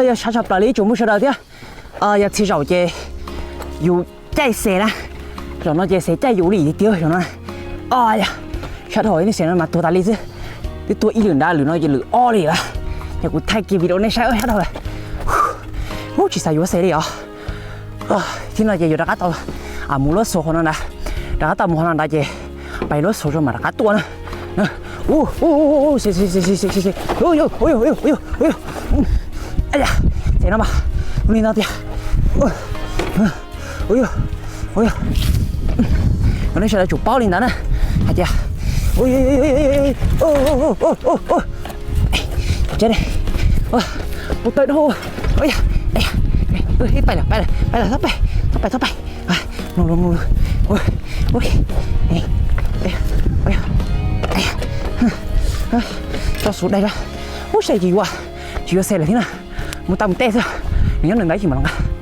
Yog sab tshaj plaws li, tsuas muaj sawv daws thiab. Yog txhia zaum ces yus caij xes na, zaum no ces xes caij yus li tiag zaum no. Yog sab dhau, nej xes no mas tuag tas li xwb. Twb tuag ib lwm nrad, lwm no ces lwm ob li lawm. Ces kuv thaij kiag video nej saib, sab dhau lawm. Ub, tsis xav yuav xes li os. Thiab no ces yuav rov qab tau mus luab xus qhov no ntag, rov qab tau mus qhov no ntag ces pais luab xus tso mam rov qab tuaj na. Ces no mas, li no tiag. Ua, nej sawv daws tsum paub li ntawd na, hais tias, ua, tawv dhau, pais lawm, pais lawm, txhob pais, txhob pais, txhob pais. Tso xus daig, ub, saib tsis yuav, tsis yuav xes lawm thiab na. Mus tau mus tej xwb, nws nyob ntawd tsis mam los nqa.